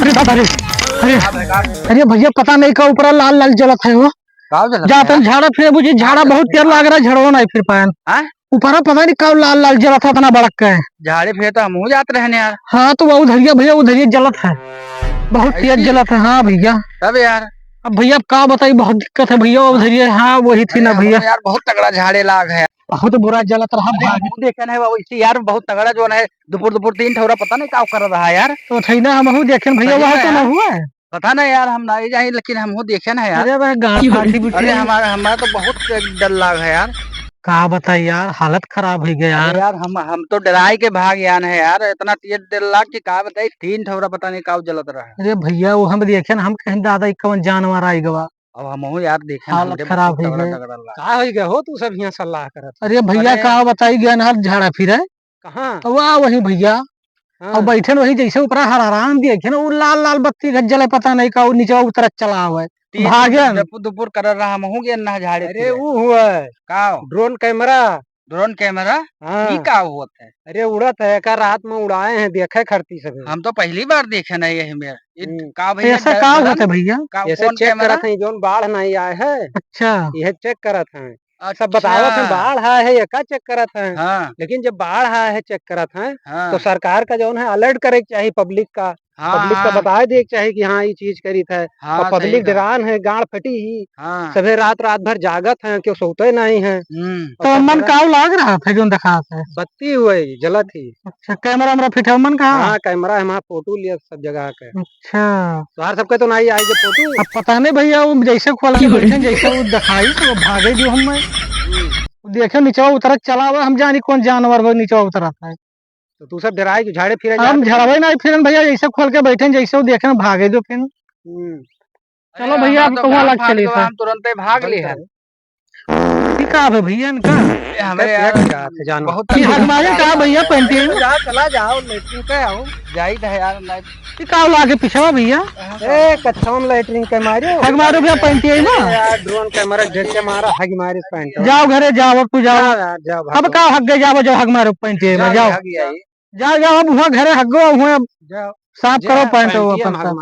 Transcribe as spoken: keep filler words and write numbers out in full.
अरे दादा रे, अरे, अरे भैया, पता नहीं का ऊपरा लाल लाल जलत है वो। का जलत है? जातन झाड़ा फिरे बुझी, झाड़ा बहुत तेज लाग रहा है, झड़वा नहीं फिर पायन। हाँ? ऊपरा पता नहीं का लाल लाल जलत है, इतना बड़क का है। झाड़े फिरे तो हमहू जात रहने यार। हाँ, तो वो उधरिया भैया, उधरिया जलत है, बहुत तेज ऐसी? जलत है। हाँ भैया। तब यार? अब भैया, अब का बताई, बहुत दिक्कत है भैया, उधरिया। हाँ, वही थी अरे ना भैया। यार, बहुत तगड़ा झाड़े लाग है। बहुत बुरा जलत रहा अरे, भाई। हमहू देखे नहीं बाबू, इसी यार बहुत तगड़ा जो है, दुपुर दुपुर तीन ठौरा पता नहीं का कर रहा है यार। तो थी ना, हमहू देखे भैया, अरे वह तो यार। ना हुआ है। पता नहीं यार, हम नहीं जाए, लेकिन हमहू देखे ना यार। अरे भाई, गाँव की हो? फाटी बिठी अरे है। हमारा, हमारा तो बहुत डर लाग है यार। का बताई यार, हालत खराब हो गया अरे यार। यार, हम, हम तो डराए के भाग यान है यार, इतना तेज डर लाग कि का बताई, तीन ठौरा पता नहीं का जलत रहा। अरे भैया, वो हम देखे ना, हम कहें दादा, ई कौन जानवर आई गवा। अब हमहू यार देखे ना, हालत हमरे खराब बहुत हो तगड़ा गए। डगड़ा लाग। का हो गया हो तू सब यहाँ सलाह करत? अरे भैया, अरे का बताई गया ना, झाड़ा फिरे। कहाँ? तो वाह, वही भैया। हाँ। अब बैठे न वही जैसे ऊपर हरारान देखे ना, वो लाल लाल बत्ती का जले, पता नहीं का, वो नीचे उतरत चला हुआ है। तीन भागे न। दुपुर, दुपुर कर रहा, हमहू के ना झाड़े अरे, फिरे। वो हुआ है। का? Drone camera। Drone camera? हाँ। ई का होत है? अरे, उड़त है, एका रात में उड़ाए हैं, देखे खरती सभी। हम तो पहली बार देखे ना यही में। ई हम्म। का भैया, ऐसा ड-, का डरन? होत है भैया? का, ऐसे कौन check camera? करत हैं, जौन बाढ़ नहीं आए है, अच्छा। यह check करत हैं। सब अच्छा। बतावत हैं, बाढ़ आए है, एका check करत हैं। हाँ। लेकिन जब बाढ़ आए है, check करत हैं, हाँ। तो सरकार का जौन है, alert करे के चाही public का। हाँ, public का हाँ। बताए दिए के चाही कि हाँ, ई चीज करित है। हाँ, और सही public बात। डरान है, गाड़ फटी ही। हाँ। सभे रात, रात भर जागत हैं, क्यों सोते नहीं हैं। हम्म। तो और मन सब का लाग रहा था, जौन देखात है? बत्ती हुए, जलत ही। अच्छा, camera वैमरा fit है मन का? हाँ, camera है, वहाँ photo लिया सब जगह के। अच्छा। तोहार सबके तो नहीं आई जे photo? अब पता नहीं भैया, वो जैसे खोल के बैठे, जैसे वो दिखाई, तो भागे जो हम। हम्म। वो देखे नीचे उतरत चला हुआ, हम जानी कौन जानवर वो नीचे उतरत है। तो तू सब डराए कि झाड़े फिरे हम जात है? झड़वे नहीं फिरन भैया, जैसे खोल के बैठे, जैसे वो देखे, भागे जो फिर। हम्म। चलो अरे, भैया, हमार अब तो कौआ काम लाग फाट चली गवा, था। हम तुरंते भाग ली है। ठीक है भैया इनका। ए, हमरे यार, बहुत कि हगमारे का भैया पैंटी में? जा, चला जाओ, लेटरिन के आओ। जाई था यार, ना। कि का लागे पिछवा भैया? ए, कच्छवा में लेटरिन के मारे हो? हगमारो भैया पैंटी में? ए, यार, drone camera देख के मारा, हग मारे पैंट। जाओ घरे जाओ, अब तू जाओ। जाओ यार, जाओ, अब भागो। का हग गए जाओ, जो हगमारो पैंटी में, जाओ, जाओ। हग गया ये। जाओ, जाओ, अब हुआ घरे हगो, हुआ अब जाओ। साफ जे करो पैंट पैंटी वो में अपन हग का। मारे।